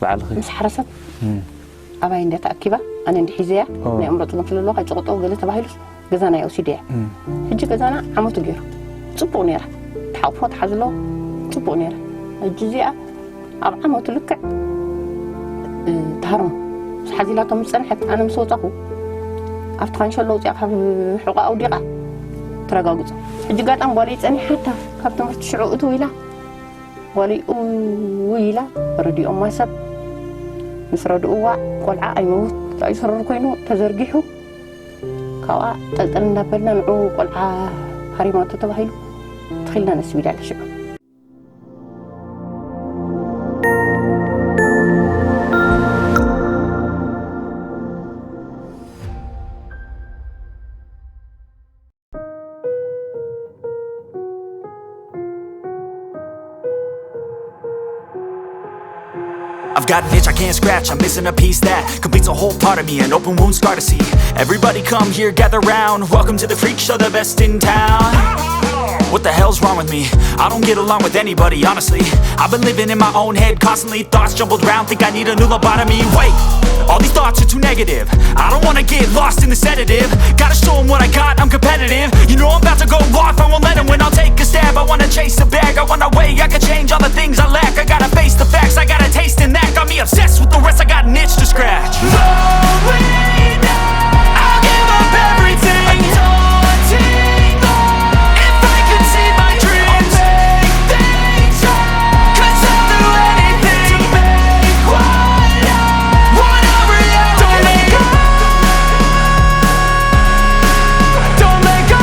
ባዕልኺ? ምስ ሓረሰት ኣባይ እንደ ተኣኪባ ኣነ እንድሒዘያ ናይ ኣእምሮ ጸገም ስለለዎ ከይጽቕጦ ገለ ተባሂሉስ ገዛና ይወሲደያ። ሕጂ ገዛና ዓመቱ ገይሩ ጽቡቕ ነይራ። ተሓቕፎ ተሓዝሎ ጽቡቕ ነይራ። ሕጂ እዚኣ ኣብ ዓመቱ ልክዕ ተሃርሞ ምስ ሓዚላቶ ምስ ጸንሐት ኣነ ምስ ወጻኹ ኣብቲ ካንሸሎ ውፅያ ካብ ሕቆ ኣውዲቓ ተረጋግጾ። ሕጂ ጋጣም ጓለይ ጸኒሓታ ካብ ትምህርቲ ሽዑ እትው ኢላ ጓለይ እውይ ኢላ ረዲኦም ማሰብ ምስ ረድእዋ ቆልዓ ኣይመውት ኣይስርር ኮይኑ ተዘርጊሑ ካብኣ ጠልጠል እንዳበልና ንዑ ቆልዓ ሃሪማቶ ተባሂሉ ትኺልና ነስቢዳ ተሽዑ። I've got an itch I can't scratch, I'm missing a piece that completes a whole part of me, an open wound scar to see. Everybody come here, gather round, welcome to the freak show, the best in town. What the hell's wrong with me? I don't get along with anybody, honestly. I've been living in my own head, constantly thoughts jumbled round, think I need a new lobotomy. Wait, all these thoughts are too negative. I don't wanna get lost in the sedative. Gotta show 'em what I got, I'm competitive. You know I'm about to go off, I won't let 'em win. I'll take a stab, I wanna chase a bag. I wanna weigh, I could change all the things I lack. I gotta face the facts, I got a taste in that. Got me obsessed with the rest, I got an itch to scratch. No way now, I'll give up everything. A daunting thought. If I could see my dreams, I'll make things right. 'Cause I'll do anything to make what I want a reality. Don't let go. Don't let go.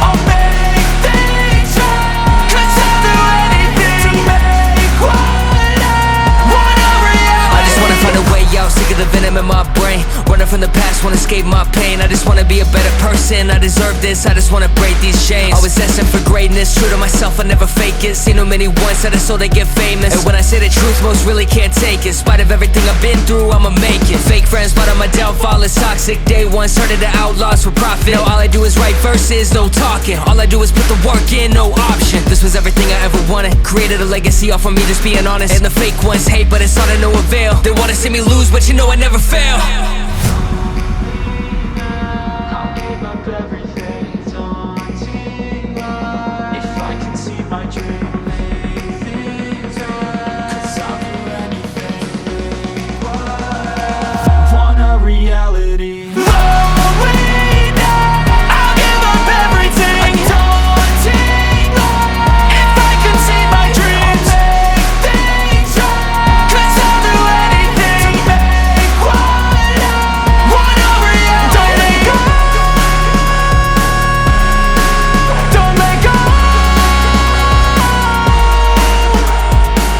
I'll make things right. 'Cause I'll do anything to make what I want a reality. I just wanna find a way out, sick of the venom in my brain. Running from the past, wanna escape my pain. I just wanna be a better person. I deserve this, I just wanna break these chains. Always asking for greatness, true to myself, I never fake it. Seen too many once that I so they get famous. And when I say the truth, most really can't take it. In spite of everything I've been through, I'ma make it. Fake friends, but on my downfall is toxic. Day one, started the outlaws for profit. Now all I do is write verses, no talking. All I do is put the work in, no option. This was everything I ever wanted. Created a legacy off of me, just being honest. And the fake ones hate, but it's all to no avail. They wanna see me lose, but you know I never fail. I'll give up everything, daunting love. If I can see my dream, make things right. 'Cause I'll do anything. Want a reality. No way now. I'll give up everything. A daunting thought. If I can see my dreams, make things right. 'Cause I'll do anything to make what I want a reality. Don't let go. Don't let go.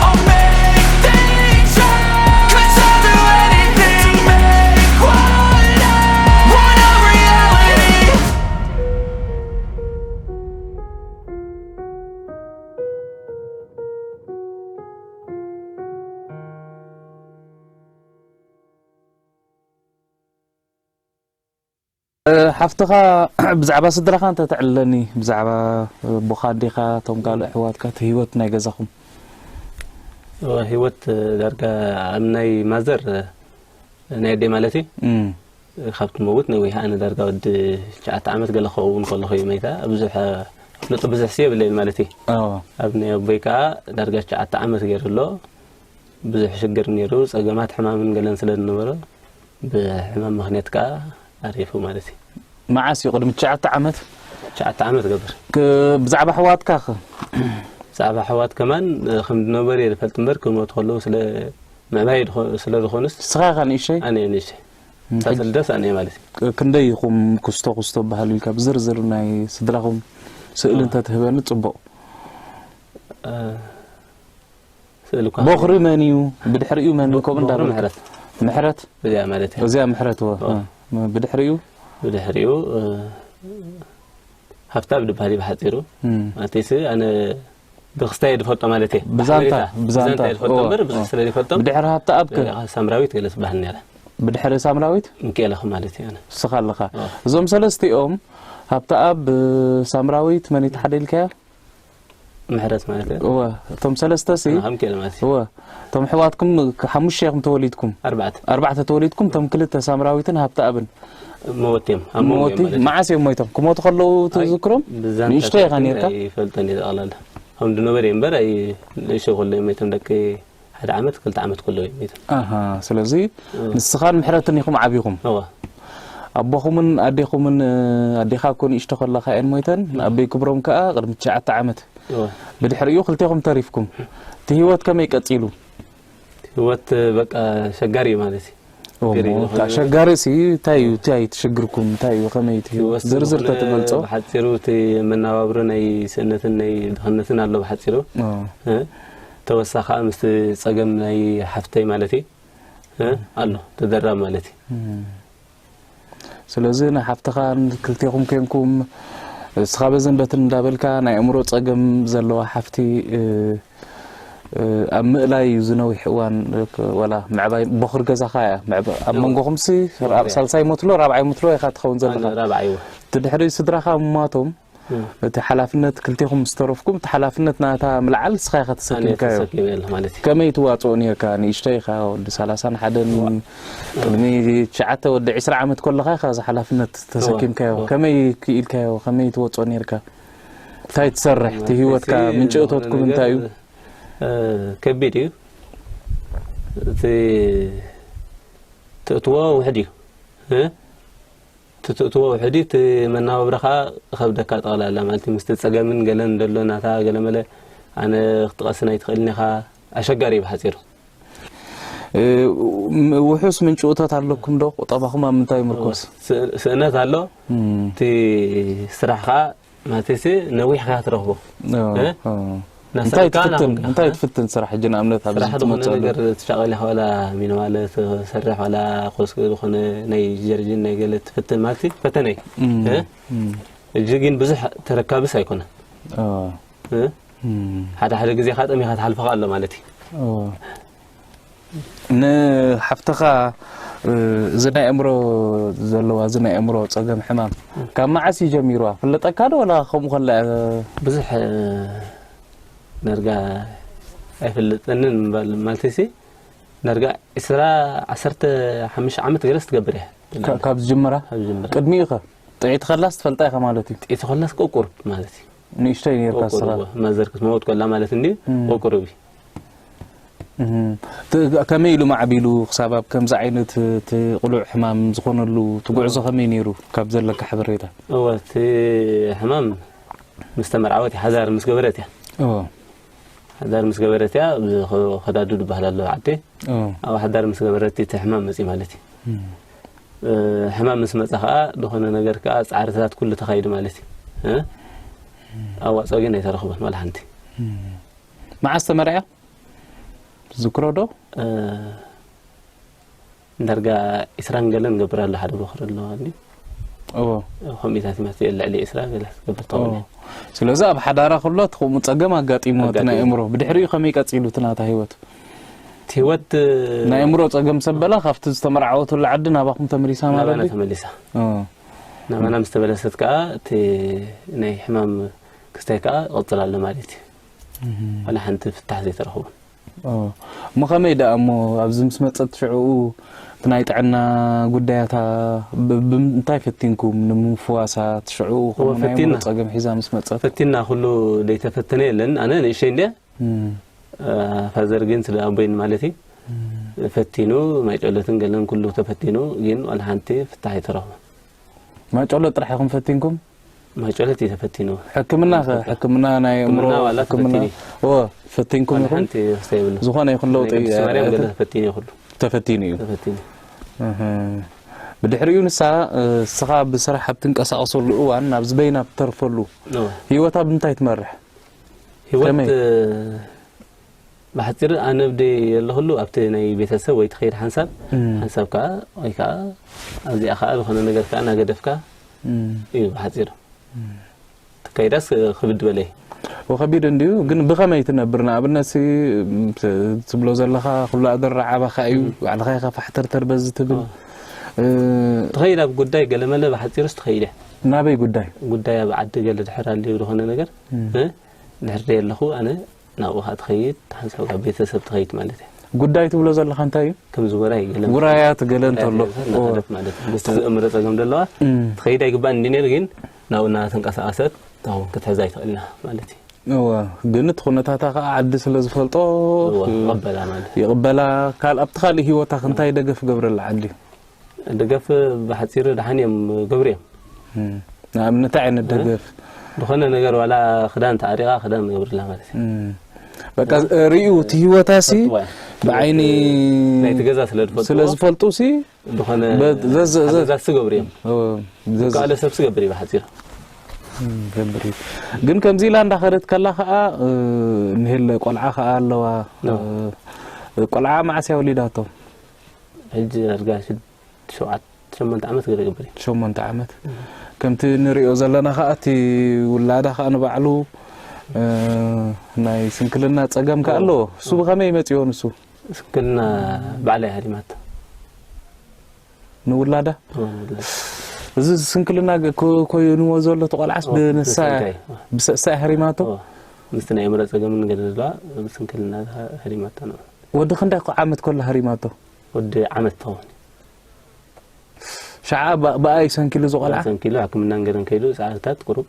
I'll make things right. 'Cause I'll do anything to make what I want a reality. ሓፍትኻ ብዛዕባ ስድራኻ እንተ ተዕልለኒ፣ ብዛዕባ ኣቦኻ፣ ኣዴኻ፣ እቶም ካልእ ኣሕዋትካ፣ እቲ ህይወት ናይ ገዛኹም። ህይወት ዳርጋ ኣብ ናይ ማዘር ናይ ኣደይ ማለት እዩ። ካብ ትመውት ነዊሕ፣ ኣነ ዳርጋ ወዲ ትሽዓተ ዓመት ገለ ክኸውን ከለኹ እዩ መይታ። ብዙሕ ኣፍልጦ ብዙሕ ሲ የብለይን ማለት እዩ። ኣብ ናይ ኣቦይ ከዓ ዳርጋ ትሽዓተ ዓመት ገይሩ ኣሎ። ብዙሕ ሽግር ነይሩ፣ ፀገማት ሕማምን ገለን ስለ ዝነበሮ ብሕማም ምኽንያት ከዓ ኣሪፉ ማለት እዩ። መዓስ እዩ? ቅድሚ ትሽዓተ ዓመት? ትሽዓተ ዓመት ገብር። ብዛዕባ ኣሕዋትካ ኸ? ብዛዕባ ኣሕዋት ከማን ከም ዝነበሩ እየ ዝፈልጥ እምበር ክመቱ ከለዉ ስለ ምዕባይ ስለ ዝኾኑስ። ንስኻ ኢኻ ንእሽተይ? ኣነ እየ ንእሽተይ። እታ ስልደስ ኣነ እየ ማለት እዩ። ክንደይ ኢኹም ክስቶ ክስቶ በሃሉ ኢልካ ብዝርዝር ናይ ስድራኹም ስእሊ እንተትህበኒ ፅቡቕ። ስእሊ እኳ ቦኽሪ መን እዩ? ብድሕሪኡ መን እዩ? ከምኡ እንዳበልካ። ምሕረት። ምሕረት? እዚኣ ማለት እያ። እዚኣ ምሕረት ወ ብድሕሪኡ? ብድሕሪኡ ሃፍታብ ዝበሃል እዩ ብሓፂሩ። ማለተይሲ ኣነ ብክስታይ እየ ዝፈልጦ ማለት እየ። ብዛንታ፣ ብዛንታ። ብዛንታ እየ ዝፈልጦ እምበር ብዙሕ ስለ ዘይፈልጦም። ብድሕሪ ሃፍታብ ከ? ሳምራዊት ገለ ትበሃል ነይራ። ብድሕሪ ሳምራዊት? ምክኤለኹ ማለት እየ ኣነ። ንስኻ ኣለኻ። እዞም ሰለስቲኦም ሃፍታብ፣ ሳምራዊት፣ መን እዩ ተሓደ ኢልካያ? ምሕረት ማለት እዩ። እወ እቶም ሰለስተ ሲ ኣነ ከም ክእል ማለት እዩ። እወ እቶም ኣሕዋትኩም ሓሙሽተ ኢኹም ተወሊድኩም ኣርባዕተ ኣርባዕተ ተወሊድኩም እቶም ክልተ ሳምራዊትን ሃብተኣብን መወት እዮም። ኣብ መንጎ ሞቲ እዮም ማለት እዩ። መዓስ እዮም ሞይቶም ክሞቱ ከለዉ ትዝክሮም ብዛንታ ንእሽቶ ኢኻ ሰብቲ ነርካ ኣይፈልጦን እየ ጠቕላላ። ከም ድነበሩ እየ እምበር ኣይ ንእሽቶ ከሎ እዮም ሞይቶም። ደቂ ሓደ ዓመት ክልተ ዓመት ከሎ እዮም ሞይቶም። ኣሃ ስለዚ ንስኻን ምሕረትን ኢኹም ዓቢኹም እወ ኣቦኹምን ኣዴኹምን ኣዴኻ እኮ ንእሽቶ ከለኻ እየን ሞይተን ኣበይ ክብሮም ከኣ ቅድሚ ትሽዓተ ዓመት እወ ብድሕሪኡ ክልቴኹም ተሪፍኩም እቲ ህይወት ከመይ ቀጺሉ ህይወት በቃ ሸጋሪ እዩ ማለት እዩ። እሞ ገሪብ እታ ሸጋሪ ሲ እንታይ እዩ እንታይ ትሽግርኩም እንታይ እዩ ከመይ እቲ ህይወት ዝርዝር ተትገልጾ ብሓፂሩ እቲ መናባብሮ ናይ ስእነትን ናይ ድኽነትን ኣሎ ብሓፂሩ ኦ፣ እ? ተወሳ ከዓ ምስ ፀገም ናይ ሓፍተይ ማለት እዩ እ? ኣሎ ተደራብ ማለት እዩ እም። ስለዚ ንሓፍትኻ ክልቴኹም ኮንኩም እስኻ በዝን በትን እንዳበልካ ናይ ኣእምሮ ፀገም ዘለዋ ሓፍቲ እ፣ እ፣ ኣብ ምእላይ እዩ ዝነዊሕ እዋን እ፣ ወላ ምዕባይ ቦኽሪ ገዛኻ እያ ምዕባ- ኣብ መንጎኹምሲ ራብ- ሳልሳይ ሞትሎ ራብዓይ ሞትሎ ኢኻ ትኸውን ዘለኻ ራብዓይ እወ እቲ ድሕሪ ስድራኻ ምማቶም እቲ ሓላፍነት ክልቴኹም ዝተረፍኩም እቲ ሓላፍነት ናታ ምልዓል ንስኻ ኢኻ ተሰኪምካዮ ተሰኪመ ኣለኹ ማለት እዩ ከመይ ትዋፅኦ ነርካ ንእሽተይ ኢኻ ወዲ ሰላሳን ሓደን ቅድሚ ትሽዓተ ወዲ ዕስራ ዓመት ከለኻ ኢኻ እዚ ሓላፍነት ተሰኪምካዮ ከመይ ክኢልካዮ ከመይ ትወፅኦ ነርካ እንታይ ትሰርሕ እቲ ህይወትካ ምንጭ እቶትኩም እንታይ እዩ ከቢድ እዩ እቲ ትእትዎ ውሕድ እዩ እ? ትእትዎ ውሕድ እዩ እቲ መናባብራ ከዓ ከብደካ ጠቕላላ ማለት እዩ ምስቲ ፀገምን ገለን ደሎ ናታ ገለመለ ኣነ ክትቐስን ኣይትኽእልን ኢኻ ኣሸጋሪ እዩ ብሓፂሩ እ፣ ም- ውሑስ ምንጭ እቶት ኣለኩም ዶ ቁጠባኹም ኣብ ምንታይ ይምርኮስ ስእነት ኣሎ እም፣ እቲ ስራሕ ከዓ ማለት ሲ ነዊሕ ከያ ትረኽቦ ኦ፣ እ? ኦ። ናስኻ እንታይ ከዓ ትፍትን ናኹም እንታይ ከ- ትፍትን ስራሕ ሕጂ ንኣብነት ኣብዚ ስራሕ ዝኾነ ትመፀሉ ነገር ትሻቐል ኢኻ ዋላ ሚኒማለ ትሰርሕ ዋላ ኮስክ ዝኾነ ናይ ጀርጅን ናይ ገለ ትፍትን ማለት ፈተነ እዩ እም፣ እ? እም፣ እጂ ግን ብዙሕ ተረካብስ ኣይኮነ ኦ፣ እ? እም፣ ሓደ ሓደ ግዜ ከዓ ጠሚኻ ትሓልፈኻ ኣሎ ማለት እዩ ኦ። ንሓፍትኻ እ፣ እዚ ናይ ኣእምሮ ዘለዋ እዚ ናይ ኣእምሮ ፀገም ሕማም ካብ መዓስ እዩ ጀሚርዋ ፍለጠካ ዶ ወላ ከምኡ ከላ ብዙሕ እ፣ ነርጋ ኣይፈልጠንን እምበል ማለት ሲ ነርጋ ዕስራ ዓሰርተ ሓሙሽተ ዓመት ገለስ ትገብር እያ ካብ ዝጅምራ ካብ ዝጅምር ቅድሚኡ ኸ ጥዒት ከላስ ትፈልጣ ኢኻ ማለት እዩ ጥዒት ከላስ ቁቁር ማለት እዩ ንእሽተይ ነርካ ስኻ መዘርክስ መወት ከላ ማለት እንዲ ቁቁር እዩ እም። ት- ከመይ ኢሉ ማዕቢሉ ክሳብ ኣብ ከምዚ ዓይነት እቲ ቁሉዕ ሕማም ዝኾነሉ እቲ ጉዕዞ ከመይ ነይሩ ካብ ዘለካ ሓበሬታ እወ እቲ ሕማም ምስ ተመርዓወት እያ ሓዳር ምስ ገበረት እያ ኦ፣ ሓዳር ምስ ገበረት እያ እዚ ኸ- ኸዳዱ ዝበሃል ኣሎ ዓዲ ኦ፣ ኣብ ሓዳር ምስ ገበረት እቲ ሕማም መፂ ማለት እዩ እም፣ እ፣ ሕማም ምስ መፃ ከዓ ዝኾነ ነገር ከዓ ፃዕርታት ኩሉ ተኻይዱ ማለት እዩ እ? ኣዋፅኦ ግን ኣይተረኽበን ዋላ ሓንቲ እም። መዓስ ተመርዕያ ዝክሮ ዶ እ፣ ዳርጋ ዒስራን ገለን ገብር ኣሎ ሓደ ቦኽሪ ኣለዋ እንዲ እዎ ከምኢታት ማለት እዩ ልዕሊ ዒስራ ገለ ትገብር ትኸውን እያ ስለዚ ኣብ ሓዳራ ከሎ እቲ ከምኡ ፀገም ኣጋጢሞ እቲ ናይ ኣጋጢሙ። እምሮ ብድሕሪኡ ከመይ ቀፂሉ እቲ ናታ ህይወት እቲ ህይወት ናይ እምሮ ፀገም ሰበላ ካብቲ ዝተመርዓወትሉ ዓዲ ናባኹም ተመሊሳ ማለት ናባና ድዩ? ተመሊሳ እ። ናባና ምስ ተመለሰት ከዓ እቲ ናይ ሕማም ክስታይ ከዓ ይቕፅል ኣሎ ማለት እዩ ዋላ ሓንቲ ፍታሕ ዘይተረኽቡ ኦ፣ እሞ ከመይ ደኣ እሞ ኣብዚ ምስ መጸት ሽዕኡ እቲ ናይ ጥዕና ጉዳያታ ብ- ብምንታይ ፈቲንኩም ንምፍዋሳ እቲ ሽዕኡ ከምኡ ናይ ፈቲና። ኣእምሮ ጸገም ሒዛ ምስ መጸት ፈቲና ኩሉ ዘይተፈተነ የለን ኣነ ንእሸይ እንድያ እም፣ ፋዘር ግን ስለ ኣቦይን ማለት እዩ ፈቲኑ ማይ ጨሎትን ገለን ኩሉ ተፈቲኑ ግን ዋላ ሓንቲ ፍታሕ ኣይተረኽቡ ማጨሎ ጥራሕ ኢኹም ፈቲንኩም ማይ ጨሎት እዩ ተፈቲኑ ሕክምና ከ ሕክምና ናይ ኣእምሮ ሕክምና ዋላ ሕክምና ተፈቲኒ ኦ ፈቲንኩም ዋላ ኢኹም ሓንቲ ክስተ የብሉ ዝኾነ ይኹን ለውጢ ቅዱስ ማርያም ገለ ተፈቲኑ ይኹሉ ተፈቲኑ እዩ ተፈቲኑ እህ። ብድሕሪኡ ንሳ እ፣ ንስኻ ብስራሕ ኣብ ትንቀሳቐሰሉ እዋን ናብ ዝበይና ኣብ ትተርፈሉ ኦ። ህይወታ ብምንታይ ትመርሕ ህይወት ከመይ? እ፣ ብሓፂር ኣነ ብደ የለኹሉ ኣብቲ ናይ ቤተሰብ ወይ ትኸይድ ሓንሳብ እም። ሓንሳብ ከዓ ወይ ከዓ ኣብዚኣ ከዓ ዝኾነ ነገር ከዓ እናገደፍካ እም። እዩ ብሓፂሩ ትካይዳስ ክብድ በለይ ወኸቢድ እንድዩ ግን ብኸመይ ትነብር ንኣብነት ሲ፣ ም፣ ት- ትብሎ ዘለኻ ኩሉ ኣደር ዓባኻ እዩ ባዕልኻ ኢኻ ፋሕተርተር በዚ ትብል እ፣ ትኸይድ ኣብ ጉዳይ ገለመለ ብሓፂሩስ ትኸይድ እያ ናበይ ጉዳይ ጉዳይ ኣብ ዓዲ ገለ ድሕር ኣልዩ ዝኾነ ነገር እም። እ? ድሕር ደይ ኣለኹ ኣነ ናብኡ ኸዓ ትኸይድ፣ ሓንሳብ ካብ ቤተሰብ ትኸይድ ማለት እያ። ጉዳይ ትብሎ ዘለኻ እንታይ እዩ? ከም ዝወራይ ገለ ውራያት ገለ እንተሎ እናኸደት ማለት እዩ። ምስቲ ዝእምረ ጸገም ዘለዋ ትኸይድ ኣይግባን እንዲ ነይሩ፣ ግን ናብኡ እናተንቀሳቐሰት ታውን ክትሕዛ ይትኽእልና ማለት እዩ። እወ፣ ግን እቲ ኩነታታ ከዓ ዓዲ ስለ ዝፈልጦ እወ፣ ይቕበላ ማለት እዩ። ይቕበላ። ካል ኣብቲ ካልእ ህይወታ ክንታይ ደገፍ ገብረላ ዓዲ? ደገፍ ብሓፂሩ ደሓን እዮም ገብሩ እዮም። እም፣ ንኣብነት እንታይ ዓይነት ደገፍ? ዝኾነ ነገር ዋላ ክዳን ተዓሪቓ ክዳን ንገብርላ ማለት እዩ። እም፣ በቃ ርእዩ እቲ ህይወታ ሲ ብዓይኒ ናይቲ ገዛ ስለ ዝፈልጥዎ ስለ ዝፈልጡ ሲ ዝኾነ በ- ዘዘ- ዘ- ሓገዛት ዝገብሩ እዮም። ኦ፣ ዘዘ- ካልእ ሰብ ዝገብር እዩ ብሓፂሩ። ገብር እዩ። ግን ከምዚ ኢላ እንዳኸደት ከላ ከዓ እ፣ ንሄለ ቆልዓ ከዓ ኣለዋ። ኖ። እ፣ ቆልዓ መዓስ እያ ወሊዳቶ? ሕጂ ዳርጋ ሽድ- ሸውዓተ ሸሞንተ ዓመት ገለ ይገብር እዩ። ሸሞንተ ዓመት። ከምቲ ንሪኦ ዘለና ከዓ እቲ ውላዳ ከዓ ንባዕሉ እ፣ ናይ ስንክልና ፀገም ከዓ ኣለዎ። እሱ ብኸመይ መፅዮ ንሱ? ስንክልና ባዕላ እያ ሃሪማቶ። ንውላዳ? እዚ ስንክልና ኮይንዎ ዘሎ እቲ ቆልዓስ ብንሳ ብሰንካ እዩ። ብሰእሳ እያ ሃሪማቶ? ምስቲ ናይ ኣእምሮ ፀገምን ገለ ዘለዋ ስንክልና ሃሪማቶ ነው። ወዲ ክንደይ ዓመት ከሎ ሃሪማቶ? ወዲ ዓመት ትኸውን። ሸዓ ብኣ እዩ ሰንኪሉ እዚ ቆልዓ? ሰንኪሉ ሕክምናን ገለን ከይዱ ሰዓታት ቁሩብ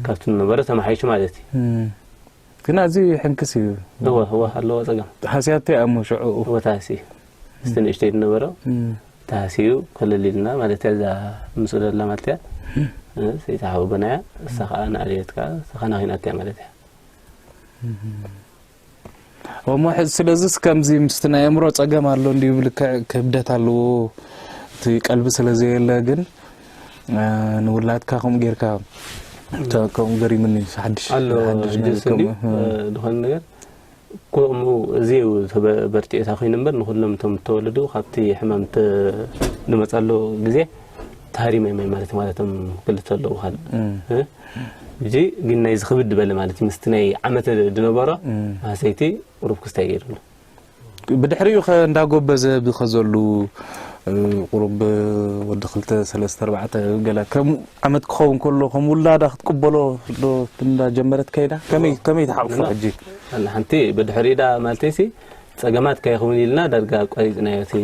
ካብቲ ዝነበረ ተመሓይሹ ማለት እዩ። ግን ኣዝዩ ሕንክስ እዩ። እወ እወ ኣለዎ ጸገም። ተሃስያቶ እያ እሞ ሽዑኡ። እወ ተሃስዩ። እስቲ ንእሽተይ ዝነበሮ ተሃስዩ ክልል ኢልና ማለት እያ እዛ ምስኡ ዘላ ማለት እያ። ሰይቲ ሓወቦና እያ። እሳ ከኣ ንኣልየት ከኣ ተኸናኺናቶ እያ ማለት እያ። እሞ ሕዚ ስለዚስ ከምዚ ምስቲ ናይ ኣእምሮ ጸገም ኣሎ እንድዩ ብልክዕ ክብደት ኣለዎ እቲ ቀልቢ ስለ ዘየለ ግን ንውላድካ ከምኡ ጌርካ ከምኡ ገሪምኒ ሓድሽ ኣሎ ሓድሽ ሕጂ ነገር ስንዲ ከምኡ ዝኾነ ነገር ከምኡ እዚ እዩ በርቲዑታ ኮይኑ እምበር ንኩሎም እቶም ተወለዱ ካብቲ ሕማም ዝመፀሉ ግዜ ተሃሪመ እየ ማለት ማለቶም ክልተ ኣለዉ ካልእ ሕጂ ግን ናይዚ ክብድ ዝበለ ማለት እዩ ምስቲ ናይ ዓመት ዝነበሮ ማህሰይቲ ቁሩብ ክስታይ ገይሩኒ። ብድሕሪኡ ከ እንዳጎበዘ ብኸዘሉ ቁሩብ ወዲ ክልተ ሰለስተ ኣርባዕተ ገለ ከም ዓመት ክኸውን ከሎ ከም ውላዳ ክትቅበሎ ዶ እንዳጀመረት ከይዳ ከመይ ከመይ ተሓቑፎ ሕጂ? ኣላ ሓንቲ ብድሕሪኡ ዳ ማለተይሲ ጸገማት ከይኸውን ኢልና ዳርጋ ኣቋሪጽናዮ እቲ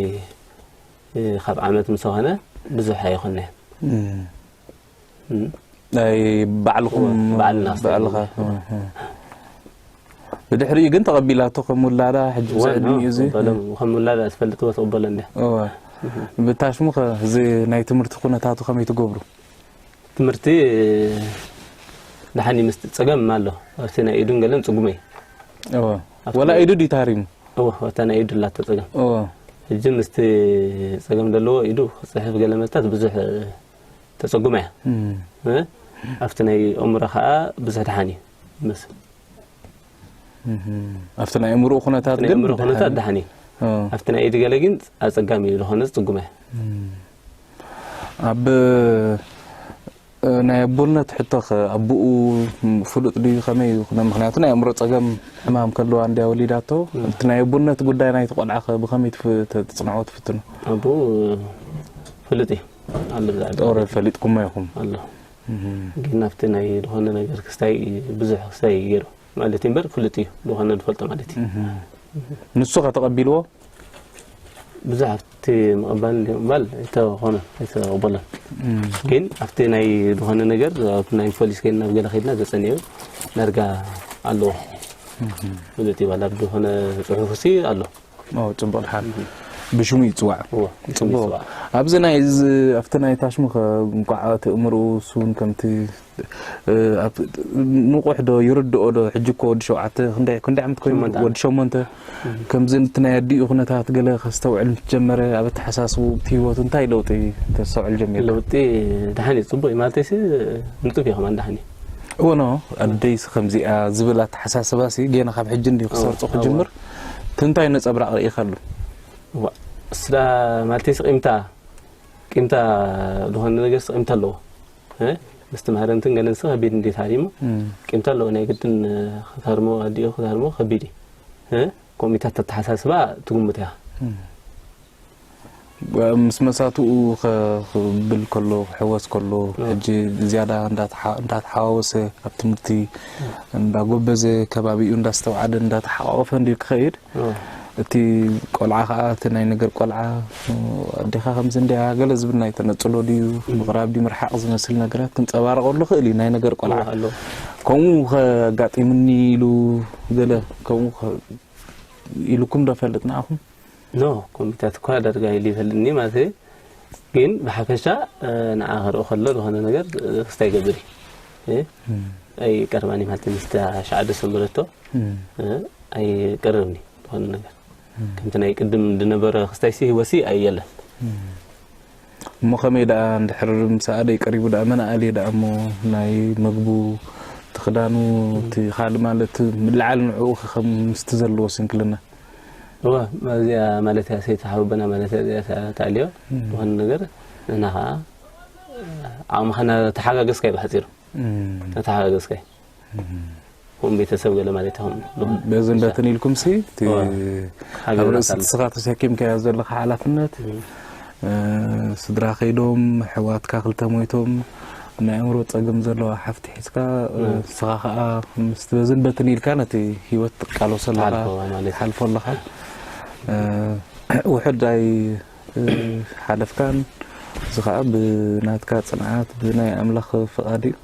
ካብ ዓመት ምስ ኾነ ብዙሕ ኣይኾነን። ናይ ባዕልኹም ባዕልና ባዕልኻ ብድሕሪኡ ግን ተቐቢላቶ ከም ውላዳ ሕጂ እዚ ዕድሚኡ እዚ ከም ውላዳ ትፈልጥዎ ትቕበሎ እንድያ እወ ብታሽሙ ኸ እዚ ናይ ትምህርቲ ኩነታቱ ከመይ ትገብሩ ትምህርቲ ደሓን ይምስጥ ጸገም ኣሎ ኣብቲ ናይ ኢዱን ገለን ጽጉመይ እወ ወላ ኢዱ ድዩ ተሃሪሙ እወ ኣብታ ናይ ኢዱ ኣላቶ ጸገም እወ ሕጂ ምስቲ ጸገም ዘለዎ ኢዱ ክጽሕፍ ገለ መታት ብዙሕ ተጸጉማ እያ ኣብቲ ናይ ኣእምሮ ከዓ ብዙሕ ደሓን እዩ መስል ኣብቲ ናይ ኣእምሮ ኩነታት ግን ኣእምሮ ኩነታት ደሓን እዩ ኣብቲ ናይ ኢድ ገለ ግን ኣጸጋሚ እዩ ዝኾነ ዝጽጉማ እያ ኣብ ናይ ኣቦነት ሕቶ ከ ኣቦኡ ፍሉጥ ድዩ ከመይ እዩ ምክንያቱ ናይ ኣእምሮ ፀገም ሕማም ከለዋ እንድያ ወሊዳቶ እቲ ናይ ኣቦነት ጉዳይ ናይቲ ቆልዓ ከ ብከመይ ትፅንዖ ትፍትኑ ኣቦኡ ፍሉጥ እዩ ኣሎ ብዛዕባ ኦረ ፈሊጥኩሞ ኢኹም ኣሎ ግን ኣብቲ ናይ ዝኾነ ነገር ክስታይ ብዙሕ ክስታይ ገይሩ ማለት እዩ እምበር ፍሉጥ እዩ ዝኾነ ዝፈልጦ ማለት እዩ ንሱ ከ ተቐቢልዎ ብዙሕ ኣብቲ ምቕባል ምባል ኣይተኾነ ኣይተቕበሎን ግን ኣብቲ ናይ ዝኾነ ነገር ኣብቲ ናይ ፖሊስ ከይድና ኣብ ገለ ከይድና ዘፀኒዑ ዳርጋ ኣለዎ ፍሉጥ ይባል ኣብ ዝኾነ ፅሑፍ ሲ ኣሎ ኦ፣ ጽቡቕ ድሓን ብሽሙ ይጽዋዕ እዎ፣ ብሽሙ ጽቡቕ ይጽዋዕ። ኣብዚ ናይ እዚ ኣብቲ ናይ ታሽሙ ከ እንቋዕ እቲ እምርኡ እሱ እውን ከምቲ እ፣ ኣብ ንቑሕ ዶ ይርድኦ ዶ ሕጂ እኮ ወዲ ሸውዓተ ክንደይ ክንደይ ዓመት ኮይኑ ሸሞንተ ዓመት። ወዲ ሸሞንተ ከምዚ እቲ ናይ ኣዲኡ ኩነታት ገለ ከስተውዕል ምስ ጀመረ ኣብ ኣተሓሳስቡ ኣብቲ ህይወቱ እንታይ ለውጢ ተስተውዕል ጀሚርካ? ለውጢ ደሓን እዩ ጽቡቅ እዩ ማለተይሲ ንጡፍ እዩ ከማን ደሓን እዩ እወ ኖ ኣደይስ ከምዚኣ ዝብል ኣተሓሳስባሲ ገና ካብ ሕጂ እንዲ ክሰርጾ ክጅምር እቲ እንታይ ነጸብራቕ ርኢኻሉ? እዋ ስዳ ማለተይሲ ቂምታ ቂምታ ዝኾነ ነገር ቂምታ ኣለዎ እ ምስቲ ማህረምትን ገለንስ ከቢድ እንዴት ሃሪሙ እም፣ ቂምታ ኣለዎ ናይ ግድን እ፣ ክትሃርሞ ኣዲኡ ክትሃርሞ ከቢድ እዩ እ ከምኡታት ኣተሓሳስባ ትጉምት እያ እም። ምስ መሳትኡ ክብል ከሎ፣ ክሕወስ ከሎ፣ ሕጂ ዝያዳ እንዳተሓዋወሰ፣ ኣብ ትምህርቲ እንዳጎበዘ፣ ከባቢኡ እንዳስተውዓለ እንዳተሓቋቆፈ እንድዩ ክኸይድ። እቲ ቆልዓ ከዓ እቲ ናይ ነገር ቆልዓ፣ ኣዴኻ ከምዚ እንድያ ገለ ዝብል ናይ ተነፅሎ ድዩ ምቕራብ ድዩ ምርሓቕ ዝመስል ነገራት ክንፀባረቐሉ ይኽእል እዩ። ናይ ነገር ቆልዓ ከምኡ ከጋጢምኒ ኢሉ ገለ ከምኡ ኢልኩም ዶ ፈልጥ ንኣኹም? ኖ ኮምፒታት እኳ ዳርጋ ኢሉ ይፈልጥኒ ማለት እዩ። ግን ብሓፈሻ ንዓ ክርኢ ከሎ ዝኾነ ነገር ክስታይ ይገብር እዩ። ኣይቀርባኒ ማለት ምስታ ሸዓደ ሰንበረቶ ኣይቀርብኒ ዝኾነ ነገር ከምቲ ናይ ቅድም ዝነበረ ክስታይሲ ህይወሲ ኣየለን። እሞ ከመይ ደኣ እንድሕር ምስ ኣደይ ቀሪቡ ደኣ መን ኣልየ ደኣ እሞ ናይ ምግቡ እቲ ክዳኑ እቲ ካልእ ማለት ምልዓል ንዕኡ ከም ምስቲ ዘለዎ ስንክልና እወ እዚኣ ማለት እያ ሰይቲ ሓወቦና ማለት እያ እዚኣ ተኣልዮ ዝኾነ ነገር ንሕና ከዓ ዓቕምኻ እናተሓጋገዝካ እዩ ብሓፂሩ እናተሓጋገዝካ እዩ ከም ቤተሰብ ገለ ማለት እዮም በዝን በትን ኢልኩም ሲ እቲ ኣብ ርእሲ ንስኻ ተሰኪምካዮ ዘለኻ ሓላፍነት ስድራ ከይዶም ኣሕዋትካ ክልተ ሞይቶም ናይ ኣእምሮ ፀገም ዘለዋ ሓፍቲ ሒዝካ ንስኻ ከዓ ምስቲ በዝን በትን ኢልካ ነቲ ህይወት ትቃለሶ ኣለኻ ትሓልፎ ኣለኻ ውሕድ ኣይ ሓለፍካን እዚ ከዓ ብናትካ ፅንዓት ብናይ ኣምላኽ ፍቓድ እዩ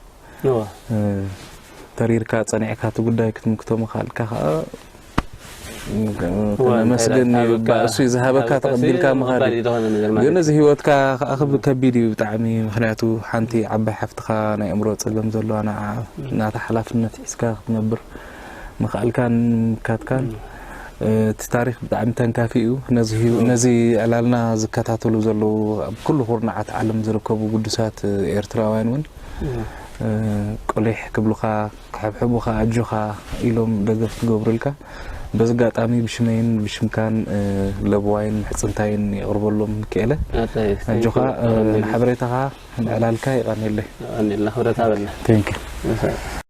ተሪርካ ፀኒዕካ እቲ ጉዳይ ክትምክቶ ምኽኣልካ ከዓ ነመስግን እዩ ባእሱ እዩ ዝሃበካ ተቐቢልካ ምኻድ ግን እዚ ህይወትካ ከዓ ክብ ከቢድ እዩ ብጣዕሚ ምክንያቱ ሓንቲ ዓባይ ሓፍትኻ ናይ እምሮ ፀገም ዘለዋ ንዓ ናታ ሓላፍነት ሒዝካ ክትነብር ምኽኣልካን ምምካትካን እቲ ታሪክ ብጣዕሚ ተንካፊ እዩ ነዚ ዕላልና ዝከታተሉ ዘለዉ ኣብ ኩሉ ኩርናዓት ዓለም ዝርከቡ ግዱሳት ኤርትራውያን እውን ቆሊሕ ክብሉኻ ክሕብሕቡኻ ኣጆኻ ኢሎም ደገፍ ክገብሩልካ በዚ ኣጋጣሚ ብሽመይን ብሽምካን ለብዋይን ምሕፅንታይን የቕርበሎም ክኤለ ኣጆኻ ንሓበሬታኻ ንዕላልካ ይቐንየለይ ክብረት ሃበልና Thank you.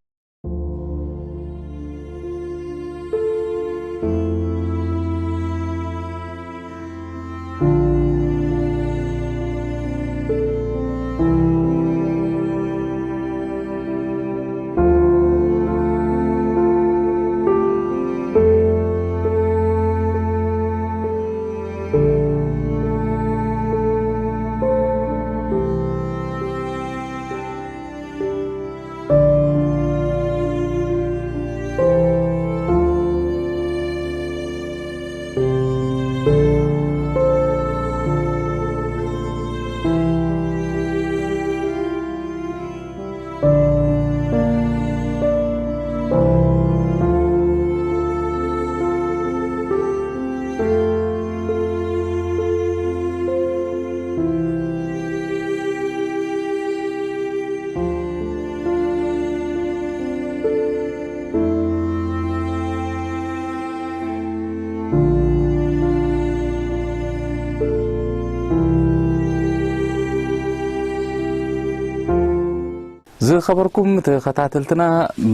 ዝኸበርኩም ተኸታተልትና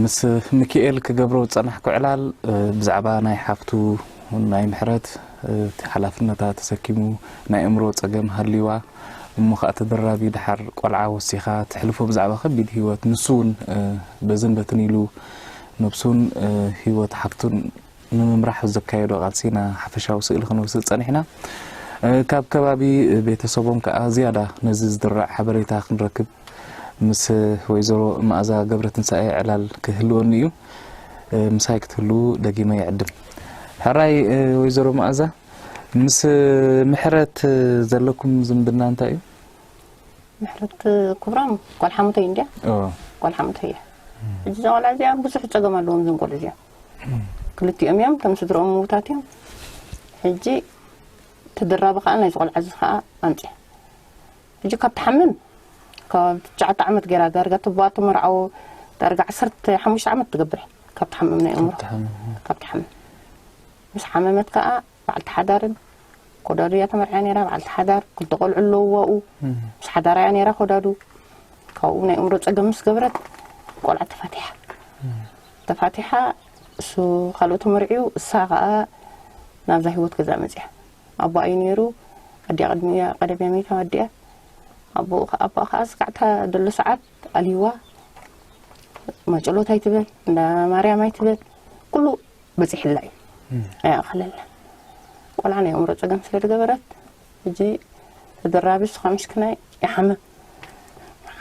ምስ ሚኪኤል ክገብሮ ዝጸናሕኩ ዕላል ብዛዕባ ናይ ሓፍቱ ናይ ምሕረት እቲ ሓላፍነታ ተሰኪሙ ናይ እምሮ ጸገም ሃልይዋ እሞ ከኣ ተደራቢ ድሓር ቆልዓ ወሲኻ ትሕልፎ ብዛዕባ ከቢድ ህይወት ንሱ እውን በዝን በትን ኢሉ ነብሱን ህይወት ሓፍቱን ንምምራሕ ዘካየዶ ቃልሲ ኢና ሓፈሻዊ ስእሊ ክንወስድ ጸኒሕና። ካብ ከባቢ ቤተሰቦም ከኣ ዝያዳ ነዚ ዝድራዕ ሓበሬታ ክንረክብ ምስ ወይዘሮ መኣዛ ገብረትንሳኤ ዕላል ክህልወኒ እዩ። ምሳይ ክትህልዉ ደጊመ ይዕድም። ሕራይ ወይዘሮ መኣዛ ምስ ምሕረት ዘለኩም ዝምድና እንታይ እዩ? ምሕረት ክብሮም ጓል ሓሙተይ እንድያ ጓል ሓሙተይ እያ ሕጂ እዛ ቆልዓ እዚኣ ብዙሕ ፀገም ኣለዎም እዞም ቆልዑ እዚኦም ክልቲኦም እዮም ከም ስድርኦም ምውታት እዮም ሕጂ ተደራቢ ከዓ ናይዚ ቆልዓ እዚ ከዓ ኣምፅያ ሕጂ ካብ ትሓምም ካብ ትሽዓተ ዓመት ገይራ ዳርጋ ትባኣ ትመርዓው ዳርጋ ዓሰርተ ሓሙሽተ ዓመት ትገብር ካብ ትሓምም ናይ እምሮ ካብ ትሓምም ምስ ሓመመት ከዓ በዓልቲ ሓዳርን ኮዳዱ እያ ተመርዕያ ነይራ በዓልቲ ሓዳር ክልተ ቆልዑ ኣለውዋ ኡ ምስ ሓዳራ እያ ነይራ ኮዳዱ ካብኡ ናይ እምሮ ፀገም ምስ ገበረት ቆልዓ ተፋቲሓ ተፋቲሓ እሱ ካልኦ ተመርዕዩ እሳ ከዓ ናብዛ ህይወት ገዛ መፅያ ኣቦኣ እዩ ነይሩ ኣዲኣ ቅድሚያ ቀደምያ መይታ ኣዲኣ ኣቦኡ ከ- ኣቦኣ ከኣ ስጋዕታ ደሎ ሰዓት ኣልይዋ ማጨሎት ኣይትበል እንዳ ማርያም ኣይትበል ኩሉ በፂሕላ እዩ ኣይኣኸለላ ቆልዓ ናይ ኣእምሮ ፀገም ስለ ዝገበረት ሕጂ ተደራቢ ስኻ ምሽክናይ ይሓምም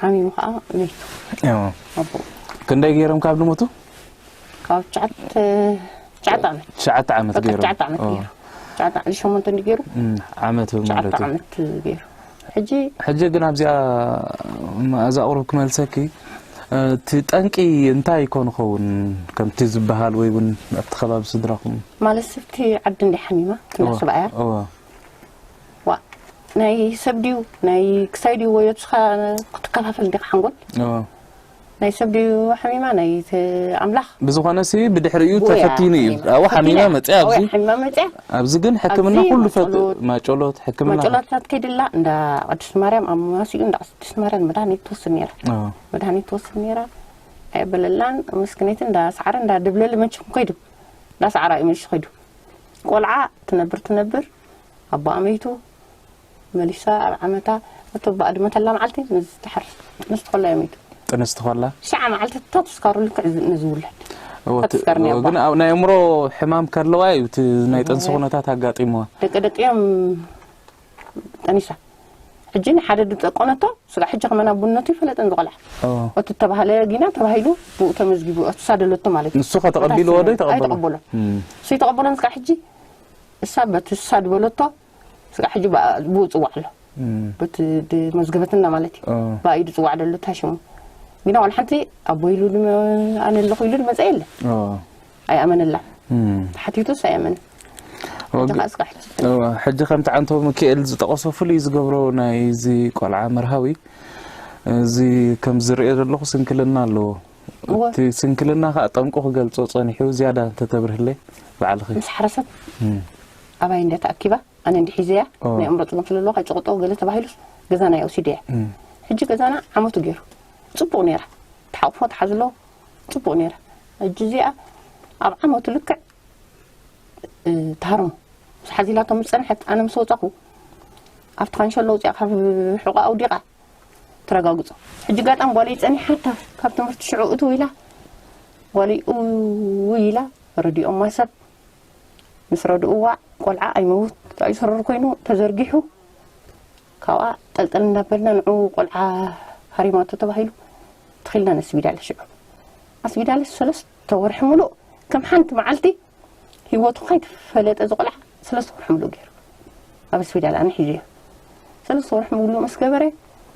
ሓሚሙ ከዓ መይቱ ኣቦ ክንደይ ገይሮም ካብ ዝሞቱ ካብ ትሽዓተ ትሽዓተ ዓመት ትሽዓተ ዓመት በቃ ገይሮም ትሽዓተ ዓመት ገይሩ ትሽዓተ ዓመት ሸሞንተ እንዲ ገይሩ እም፣ ዓመት ማለት ትሽዓተ እዩ ዓመት ገይሩ ሕጂ ሕጂ ግን ኣብዚኣ መኣዛ ቁሩብ ክመልሰኪ እቲ ጠንቂ እንታይ ይኮን ይኸውን ከምቲ ዝበሃል ወይ እውን ኣብቲ ከባቢ ስድራኹም ማለት ስብቲ ዓዲ እንዲ ሓሚማ እንዳ እወ፣ ሰብኣያ እወ፣ ዋ ናይ ሰብ ድዩ ናይ ክሳይ ድዩ ወዮ ንስኻ ክትከፋፈል እንዲኻ ሓንጎል እወ። ናይ ሰብ ድዩ ሓሚማ ናይ እቲ ኣምላኽ ብዝኾነ ሲ ብድሕሪኡ ብኡ እያ ተፈቲኑ እዩ ሓሚማ። ኣብኡ ሓሚማ ፈቲና። መፅያ ኣብዚ ኣብኡ ሓሚማ መፅያ ኣብዚ ግን ሕክምና ኣብዚ ኩሉ ማጨሎት- ፈት ማጨሎት ሕክምና ኩሉ- ማጨሎታት ከይድላ እንዳ ቅድስት ማርያም ኣብ ማሲኡ እንዳ ቅድስት ማርያም መድሃኒት ትወስድ ነይራ እወ፣ መድሃኒት ትወስድ ነይራ ኣየበለላን መስክነይቲ እንዳ ሰዓረ እንዳ ድብለል መንችኩም ከይዱ እንዳ ሰዓራ እዩ መሊሱ ከይዱ ቆልዓ ትነብር ትነብር ኣቦኣ መይቱ መሊሳ ኣብ ዓመታ እቶ ኣቦኣ ድመተላ መዓልቲ ነዚ ትሓርስ ጥንስቲ ከላ እዩ መይቱ ጥንስቲ ኮላ ሽዓ መዓልቲ እታ ተስካሩ ልክዕ ዝ- ነዚ ውላድ እወ፣ ተስካርኒ ኣቦኣ ግን ኣብ ናይ ኣእምሮ ሕማም ከለዋ እዩ እቲ ናይ ጥንሲ እወ። ኩነታት ኣጋጢምዋ ደቂ ደቂኦም ጠኒሳ ሕጂ ንሓደ ድጠቆነቶ ስጋ ሕጂ ከመና ቡነቱ ይፈለጠን ዝቆልዓ እወ። እቲ ተባህለ ጊና ተባሂሉ ብኡ ተመዝጊቡ እቲ ሳደለቶ ማለት እዩ ንሱ ከተቐቢልዎ ዶ ይተቐበሎ ኣይተቐበሎ እም፣ እሱ ይተቐበሎን ስጋ ሕጂ እሳ በቲ እሳ ዝበለቶ ስጋ ሕጂ ብኣ- ብኡ ፅዋዕ ኣሎ እም፣ በቲ ድመዝገበትና ማለት እዩ እወ። ብኣዩ ድፅዋዕ ደሎ ታሽሙ ግና ዋላ ሓንቲ ኣቦ ኢሉ ድመ- ኣነ ኣለኹ ኢሉ ድመፀ የለ እወ። ኣይኣመነላ እም። ተሓቲቱስ ኣይኣመነ ወግ- ሕጂ ከዓ ስጋ ሕጂ እወ፣ ሕጂ ከምቲ ዓንቶ ሚካኤል ዝጠቐሶ ፍሉይ ዝገብሮ ናይዚ ቆልዓ መርሃዊ እዚ ከም ዝርእዮ ዘለኹ ስንክልና ኣለዎ እወ። እቲ ስንክልና ከዓ ጠንቁ ክገልጾ ጸኒሑ ዝያዳ እንተተብርህለይ ባዕልኺ ምስ ሓረሰት እም፣ ኣባይ እንደ ተኣኪባ ኣነ እንዲ ሒዘያ ኦ። ናይ ኣእምሮ ፅገም ስለለዎ ከይጭቕጦ ገለ ተባሂሉስ ገዛና የውሲደያ እም፣ ሕጂ ገዛና ዓመቱ ገይሩ ፅቡቕ ነይራ ተሓቕፎ ተሓዝሎ ፅቡቕ ነይራ ሕጂ እዚኣ ኣብ ዓመቱ ልክዕ እ፣ ትሃርሞ ምስ ሓዚላቶ ምስ ፀንሐት ኣነ ምስ ወፃኹ ኣብቲ ካንሸሎ ውፅኣ ካብ ሕቑኣ ኣውዲቓ ትረጋግፆ ሕጂ ጋጣም ጓለይ ፀኒሓታ ካብ ትምህርቲ ሽዑ እትው ኢላ ጓለይ እውይ ኢላ ረዲኦም ማሰብ ምስ ረድእዋ ቆልዓ ኣይመውት ኣይስረር ኮይኑ ተዘርጊሑ ካብኣ ጠልጠል እንዳበልና ንዑ ቆልዓ ሃሪማቶ ተባሂሉ ተኺልና ነስቢዳለ ሽዑ ኣስቢዳለ ሰለስተ ወርሒ ሙሉእ ከም ሓንቲ መዓልቲ ህይወቱ ከይተፈለጠ ዝቆልዓ ሰለስተ ወርሒ ሙሉእ ገይሩ ኣብ ኣስቢዳለ ኣነ ሒዘዮ ሰለስተ ወርሒ ሙሉእ ምስ ገበረ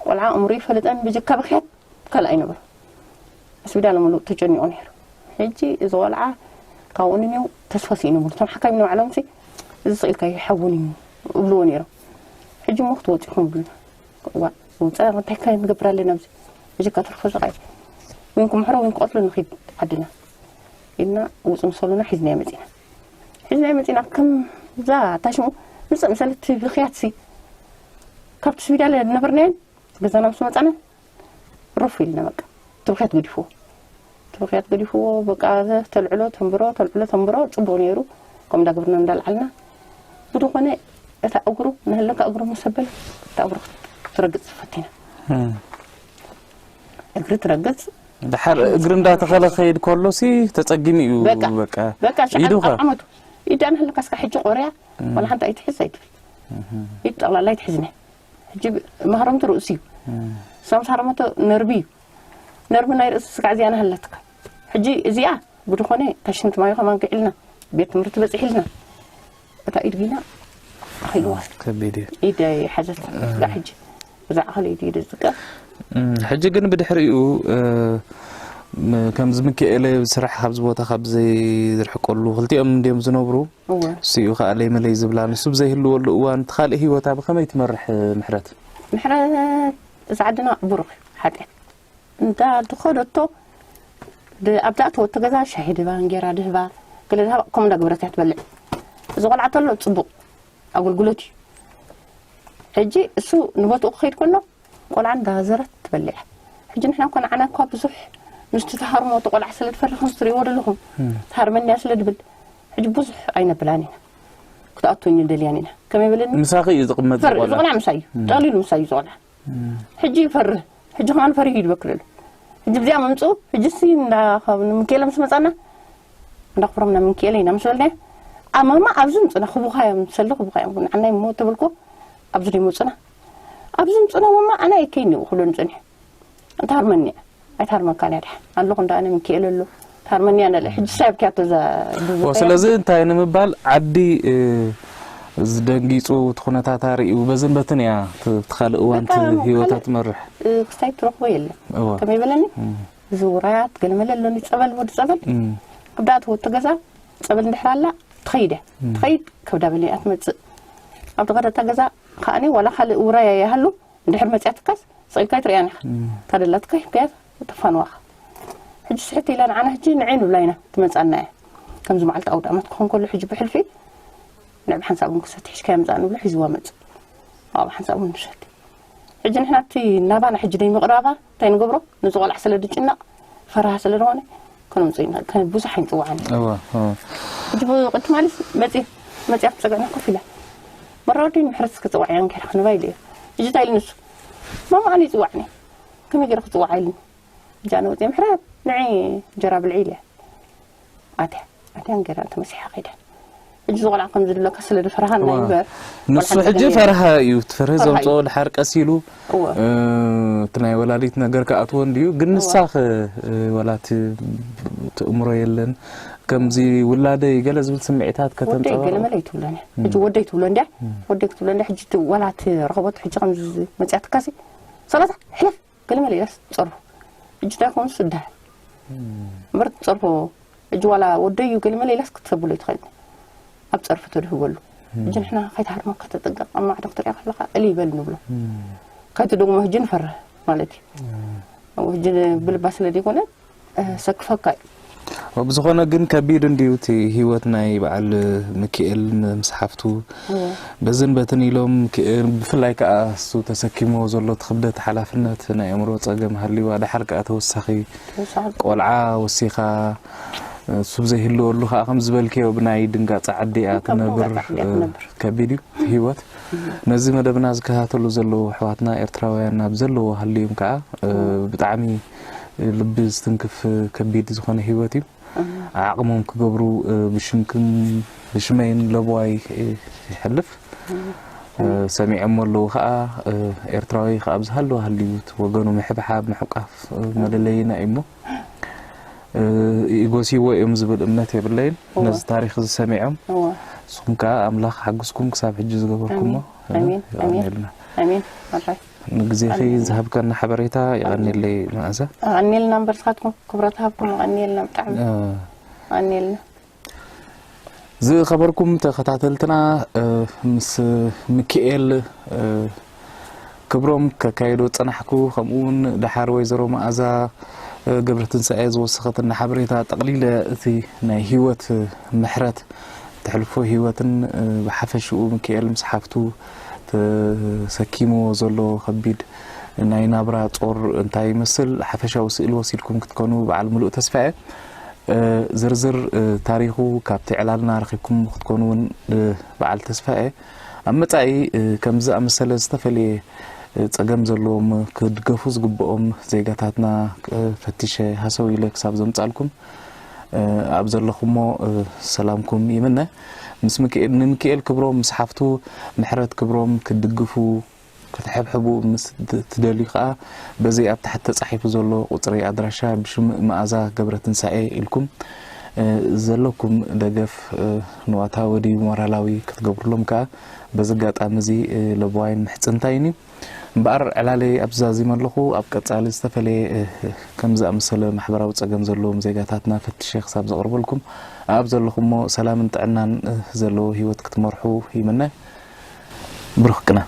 ቆልዓ እምሩ ይፈለጠን ብጀካ ብክያት ካልእ ኣይነበሮ ኣስቢዳለ ሙሉእ ተጨኒቑ ነይሩ ሕጂ እዚ ቆልዓ ካብኡ ንኒው ተስፋ ስኢኑ ሙሉ እቶም ሓካይም ንባዕሎም ሲ እዚ ስቕ ኢልካ ይሓውን እዩ እብልዎ ነይሮም ሕጂ እሞ ክትወፂኹም ይብሉና ዋ ውፃ እንታይ ከ ንገብር ኣለና ኣብዚ እዚ ከተርፎ ስቓይ ወይንኩም ሕሮ ወይንኩም ቀትሎ ንኺድ ዓድና ኢልና ውፁ ምሰሉና ሒዝናዮ መፂና ሒዝናዮ መፂና ከምዛ ታሽሙ ምፅእ ምሰለት ብኽያት ሲ ካብቲ ስቢዳለ ዝነበርናዮን ገዛና ምስ መፃና ሩፍ ኢልና በቃ ትብኽያት ገዲፍዎ ትብኽያት ገዲፍዎ በቃ ተልዕሎ ተንብሮ ተልዕሎ ተንብሮ ፅቡቕ ነይሩ ከምኡ እንዳገበርና እንዳልዓልና ብዝኾነ እታ እግሩ ንህለካ እግሩ ምስ ኣበለ እታ እግሩ ክትረግፅ ፈቲና እግሪ ትረግፅ ድሓር እግሪ እንዳተኸለ ከይድ ከሎ ሲ ተፀጊሙ እዩ በቃ በቃ በቃ ኢዱ ሸዓብ ኸ ኣብ ዓመቱ ኢዳ ንህለካ ስካ ሕጂ ቆርያ ዋላ ሓንቲ ኣይትሕዝ ኣይትብል ኢድ ጠቕላላ ኣይትሕዝነ ሕጂ መህረምቲ ርእሲ እዩ ሳምስ ሃረመቶ ነርቢ እዩ ነርቢ ናይ ርእሲ ስጋዕ እዚኣ ናሃለትካ ሕጂ እዚኣ ብድኾነ ታሽንቲ ማዩ ከማን ክዕልና ቤት ትምህርቲ በፂሕልና እታ ኢድ ጊና ኸይዋ ከቢድ እዩ ኢድ ኣይሓዘት ስጋዕ ሕጂ ብዛዕ ኸለ ኢድ ኢድ ዝጥቀም እም፣ ሕጂ ግን ብድሕሪኡ እ፣ ም- ከምዚ ምክኤለ ስራሕ ካብዚ ቦታ ካብ ዘይርሕቀሉ ክልቲኦም እንዲዮም ዝነብሩ እወ እሱ እዩ ከዓ ለይመለይ ዝብላ ንሱ ብዘይህልወሉ እዋን እቲ ካልእ ህይወታ ብኸመይ ትመርሕ ምሕረት ምሕረት እዛ ዓድና ብሩኽ ሓጢኣት እንዳ ድኸደቶ ድ- ኣብዛ እተወቶ ገዛ ሻሂ ድህባ እንጌራ ድህባ ገለ ድሃባ ከምኡ እንዳ ግብረት እያ ትበልዕ እዚ ቆልዓ ተሎ ፅቡቕ ኣገልግሎት እዩ ሕጂ እሱ ንቦትኡ ክኸይድ ከሎ ቆልዓ እንዳዘረት ትበልዕ ሕጂ ንሕና እኮ ንዓና እኳ ብዙሕ ምስቲ ተሃርሞ እቲ ቆልዓ ስለ ትፈርሕ ምስ ትሪእዎ ዘለኹም ተሃርመንያ ስለ ድብል ሕጂ ብዙሕ ኣይነብላን ኢና ክትኣትወኒ ደልያን ኢና። ከመይ በለኒ? ምሳኺ እዩ ዝቕመጥ ፈር-፣ ዝቖልዓ? ዝቖልዓ ምሳይ እዩ። እም። ጠቕሊሉ ምሳይ እዩ ዝቖልዓ። እም። ሕጂ ይፈርህ። ሕጂ ከማን ፈሪሁ ይድበክለሉ። ሕጂ ብዚኣ መምጽኡ፣ ሕጂ ሲ እንዳ ካብ ንምክኤለ ምስ መጻና፣ እንዳ ክብሮም ናብ ምክኤለ ኢና ምስ በልና፣ ኣማማ ኣብዚ ምጽና፣ ክቡኻ እዮም፣ ሰልዲ ክቡኻ እዮም፣ ንዓናይ እሞ ተበልኮ፣ ኣብዚ ደይ መጹና። ኣብዚ ምጽና እማ ኣነ ኣይከይኒ ክብሎ ንጽንሕ። እንተ ሃርመኒ፣ ኣይትሃርመካን እያ ድሓን። ኣለኹ እንዳ ኣነ ምክኤለ ኣሎ። ትሃርመኒ እያ እንዳለ። ሕጂ ሳይ ኣብኪያ ተዛ ድቡ ወ-፣ ስለዚ እንታይ ንምባል ዓዲ፣ እ፣ ዝደንጊጹ እቲ ኩነታት ኣርእዩ በዝን በትን እያ ት-፣ እቲ ካልእ እዋን በቃ እቲ ህይወታ ካልእ፣ ትመርሕ። እ፣ ክስታይ ትረኽቦ የለን። እወ። ከመይ በለኒ? እም። እዚ ውራያት ገለመለ ኣሎኒ ጸበል፣ ወዲ ጸበል። እም። ኣብ ዳኣተወቶ ገዛ ጸበል እንድሕር ኣላ ትኸይድ እያ። እም። ትኸይድ ከብዳ በሊኣ ትመጽእ። ኣብ ዝኸደታ ገዛ ከኣኒ ዋላ ካልእ ውራያ ይሃሉ እንድሕር መጽያትካስ ስቕ ኢልካ ኣይትርእያን ኢኻ። እም። እታ ደላትካ ሂብካያ ተፋንዋኻ። ሕጂ ስሕት ኢላ ንዓና ሕጂ ንዒ ንብላ ኢና ትመጽኣና እያ። ከምዚ መዓልቲ ኣውደ ኣመት ክኾን ከሎ ሕጂ ብሕልፊ ንዕ ብሓንሳብ እውን ክሰቲ ሒዝካያ ምጻእ ንብሎ ሒዝዋ መጽእ። ኣብኡ ብሓንሳብ እውን ንሰቲ። ሕጂ ንሕና እቲ ናባና ሕጂ ደይ ምቕራባ እንታይ ንገብሮ? ነዚ ቆልዓ ስለ ዝጭነቕ ፈርሃ ስለ ዝኾነ ከነምጽእ ኢና። ከ-፣ ብዙሕ ኣይንጽውዓን። እወ፣ እወ። ሕጂ ብ-፣ ቅድቲ ማለት መጽየ፣ መጽያ ክትጸግዕና ኮፍ ኢላ። መራወዲ ምሕረት ክጽዋዕ እያ እንጌራ ክንባ ኢለ እየ። ሕጂ እንታይ ኢሉ ንሱ? ማማ ኣነ ይጽዋዕኒ። ከመይ ገይረ ክጽዋዕ ኢሉኒ? ሕጂ ኣነ ወጽየ ምሕረት ንዒ እንጀራ ብልዒ ኢለ። ኣትያ፣ ኣትያ እንጌራ ተመሲሓ ከይዳ። ሕጂ እዚ ቆልዓ ከምዚ ዝብለካ ስለ ዝፈርሃና እዋ። እምበር፣ ንሱ ቆልዓ ሕጂ እንደገና ፈርሃ እዩ፣ እቲ ፍርሂ ፈርሃ ዘምጽኦ እዩ። ድሓር ቀስ ኢሉ፣ እወ። እ፣ እቲ ናይ ወላዲት ነገር ክኣትዎ እንድዩ፣ ግን እወ። ንሳ ኸ፣ እ፣ ወላ እቲ ትእምሮ የለን፣ ከምዚ ውላደይ ገለ ዝብል ስምዒታት ወደይ ከተንጸባርቕ? ገለ መለ ኣይትብሎን እያ። እም። ሕጂ ወደይ ትብሎ እንድያ፣ እም። ወደይ ክትብሎ እንድያ፣ ሕጂ እቲ ዋላ እቲ ረኸቦት ሕጂ ከምዚ መጽያትካሲ ሰላሳ ሕለፍ ገለ መለ ኢላስ ትጸርፎ። ሕጂ እንታይ ኮንስ ትደሃል። እም። እምበር ትጸርፎ። ሕጂ ዋላ ወደይ እዩ ገለ መለ ኢላስ ክትሰብሎ ይትኽእል። ኣብ ጸርፊ ተድህበሉ። እም። ሕጂ ንሕና ከይትሃርመካ ተጠንቀቕ፣ ኣብ ማዕዶ ክትሪኣ ከለኻ እልይ በል ንብሎ። እም። ከይትደግሞ ሕጂ ንፈርህ ማለት እዩ። እም። ኣብኡ ሕጂ ብልባ ስለ ዘይኮነ፣ እ፣ ሰክፈካ እዩ። ኣብ ዝኾነ ግን ከቢድ እንድዩ እቲ ህይወት ናይ በዓል ሚኪኤል ምስ ሓፍቱ። እዎ። በዝን በትን ኢሎም ክ-፣ ብፍላይ ከኣ እሱ ተሰኪምዎ ዘሎ እቲ ክብደት ሓላፍነት ናይ ኣእምሮ ጸገም ሃልይዋ፣ ደሓር ከኣ ተወሳኺ ተወሳኺ። ቆልዓ ወሲኻ፣ እሱ ብዘይህልወሉ ከኣ ከም ዝበልክዮ ብናይ ድንጋጸ ዓዲ እያ እኮ ትነብር፣ ድንጋጸ ዓዲ እያ እ፣ ትነብር። ከቢድ እዩ እቲ ህይወት። እዎ። ነዚ መደብና ዝከታተሉ ዘለዉ ኣሕዋትና ኤርትራውያን ኣብ ዘለዎ ሃልዮም ከኣ፣ እ፣ እዎ። ብጣዕሚ ልቢ ዝትንክፍ ከቢድ ዝኾነ ህይወት እዩ። እም። ዓቕሞም ክገብሩ፣ እ፣ ብሽምክን ብሽመይን ለበዋይ፣ እ፣ ይሕልፍ። እም። እ፣ ሰሚዖሞ ኣለዉ ኸኣ፣ እ፣ ኤርትራዊ ኸኣ ብዝሃለወ ሃልዩ እቲ ወገኑ ምሕብሓብ፣ ምሕቋፍ፣ እ፣ መለለይና እዩ እሞ፣ እ፣ ይጎስይዎ እዮም ዝብል እምነት የብለይን። እወ። ነዚ ታሪኽ እዚ ሰሚዖም፣ እወ። ንስኹም ከኣ ኣምላኽ ሓግዝኩም ክሳብ ሕጂ ዝገበርኩሞ፣ ኣሜን፣ እ፣ ኣሜን፣ የቐንየልና። ኣሜን። ኣባይ። ንግዜኺ ኣሜን። ዝሃብካና ሓበሬታ የቐንየለይ መኣዛ። ኣቐንየልና እምበር ንስኻትኩም ክብረት ሃብኩም ኣቐንየልና ብጣዕሚ። እ። ኣቐንየልና። ዝኸበርኩም ተኸታተልትና፣ እ፣ ምስ ሚኪኤል፣ እ፣ ክብሮም ከካይዶ ዝጸናሕኩ፣ ከምኡ እውን ደሓር ወይዘሮ መኣዛ፣ እ፣ ገብረትንሳኤ ዝወሰኸትና ሓበሬታ ጠቕሊለ እቲ ናይ ህይወት ምሕረት፣ ተሕልፎ ህይወትን፣ እ፣ ብሓፈሽኡ ሚኪኤል ምስ ሓፍቱ ተሰኪምዎ ዘሎ ከቢድ ናይ ናብራ ጾር እንታይ ይመስል ሓፈሻዊ ስእሊ ወሲድኩም ክትኮኑ በዓል ምሉእ ተስፋ እየ። እ፣ ዝርዝር፣ እ፣ ታሪኹ ካብቲ ዕላልና ረኺብኩም ክትኮኑ እውን፣ እ፣ በዓል ተስፋ እየ። ኣብ መጻኢ፣ እ፣ ከምዚ ዝኣመሰለ ዝተፈልየ፣ እ፣ ጸገም ዘለዎም ክድገፉ ዝግብኦም ዜጋታትና፣ እ፣ ፈቲሸ ሃሰው ኢለ ክሳብ ዘምጻልኩም፣ እ፣ ኣብ ዘለኹሞ፣ እ፣ ሰላምኩም ይምነ። ምስ ሚኪኤል፣ ንሚኪኤል ክብሮም ምስ ሓፍቱ ምሕረት ክብሮም ክትድግፉ፣ ክትሕብሕቡ ምስ ት-፣ ትደልዩ ከኣ በዚ ኣብ ታሕቲ ተጻሒፉ ዘሎ ቁጽሪ ኣድራሻ ብሽም መኣዛ ገብረትንሳኤ ኢልኩም፣ እ፣ ዘለኩም ደገፍ፣ እ፣ ንዋታዊ ድዩ ሞራላዊ ክትገብሩሎም ከኣ በዚ ኣጋጣሚ እዚ፣ እ፣ ለበዋይን ምሕጽንታይን እዩ። እምበኣር ዕላለይ ኣብዚ ዛዚመ ኣለኹ። ኣብ ቀጻሊ ዝተፈለየ፣ እ፣ ከምዚ ዝኣመሰለ ማሕበራዊ ጸገም ዘለዎም ዜጋታትና ፈትሸ ክሳብ ዘቕርበልኩም፣ ኣብ ዘለኹሞ ሰላምን ጥዕናን፣ እ፣ ዘለዎ ህይወት ክትመርሑ ይምነ። ብሩኽ ቅነ።